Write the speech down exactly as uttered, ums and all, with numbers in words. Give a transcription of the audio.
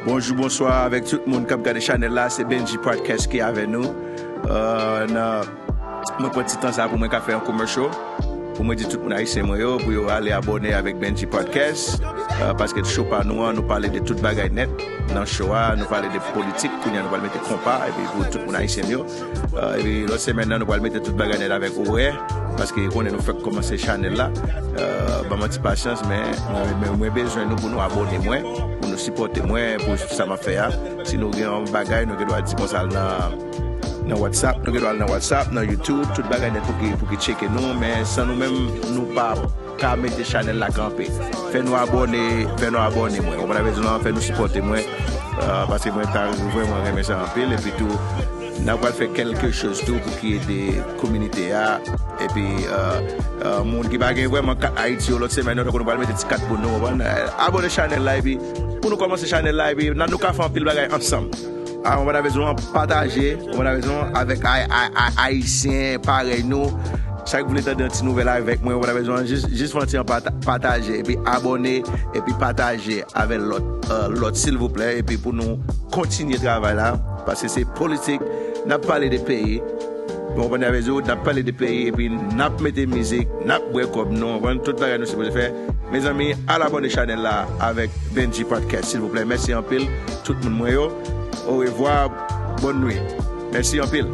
Bonjou, bonswa avèk tout moun k ap gade chanèl la. Se Benji Podcast ki avè nou. Euh, nan, mwen pran ti tan sa pou mwen ka fè yon commercial. Pou mwen di tout moun ayisyen mwen yo, pou yo ale abòne avèk Benji Podcast. Euh, paske show pa nou an, nou pale de tout bagay nèt. Nan show a, nou pale de politik. Kounye a, nou pral mete konpa. Epi pou tout moun ayisyen yo. Euh, epi lòt semèn nan, nou pral mete tout bagay nèt avèk orè. Paske konnen nou fèk kòmanse chanèl la. Euh, ban mwen ti pasyans, men mwen, mwen, mwen bezwen nou pou nou abòne mwen, pou nou sipòte mwen, pou sa m ap fè a. Si nou gen yon bagay, nou gen dwa di konsa nan, nan WhatsApp, nou gen dwa al nan WhatsApp, nan YouTube, tout bagay nèt pou ki, pou ki tcheke nou, men san nou menm, nou pa ka mete chanèl la kanpe. Fè nou abòne, fè nou abòne mwen. Ou konprann sa m vle di w lan, fè nou sipòte mwen. Euh, paske mwen ta vrèman renmen sa anpil. Epi tou, n ap pral fè kèlke choz tou pou ki ede kominote a. Epi, euh, euh, moun ki pa gen vrèman kat Ayiti yo, lòt semèn, nou, nou pral mete ti kat pou nou, konprann? Euh, abòne chanèl la, epi pou nou kòmanse chanèl la, epi n a, nou ka fè anpil bagay ansanm. Ah, ou pa ta bezwen pataje, ou pa ta bezwen avèk ay, ay, ay, ayisyen parèy nou. Sa k vle tande yon ti nouvèl avèk mwen, ou pa ta bezwen jis, jis fè yon ti pata-, pataje, epi abòne, epi pataje avèk lòt, euh, lòt, silvouplè, epi pou nou kontinye travay la, paske se politik, n ap pale de peyi, bon, ou konprann sa m vle di w, n ap pale de peyi, epi n ap mete mizik, n ap bwè kòb nou, ou konprann, tout bagay nou sipoze fè. Mezanmi, al abòne chanèl la avèk Benji Podcast, silvouplè. Mèsi anpil, tout moun mwen yo. Orevwa, bòn nwi. Mèsi anpil.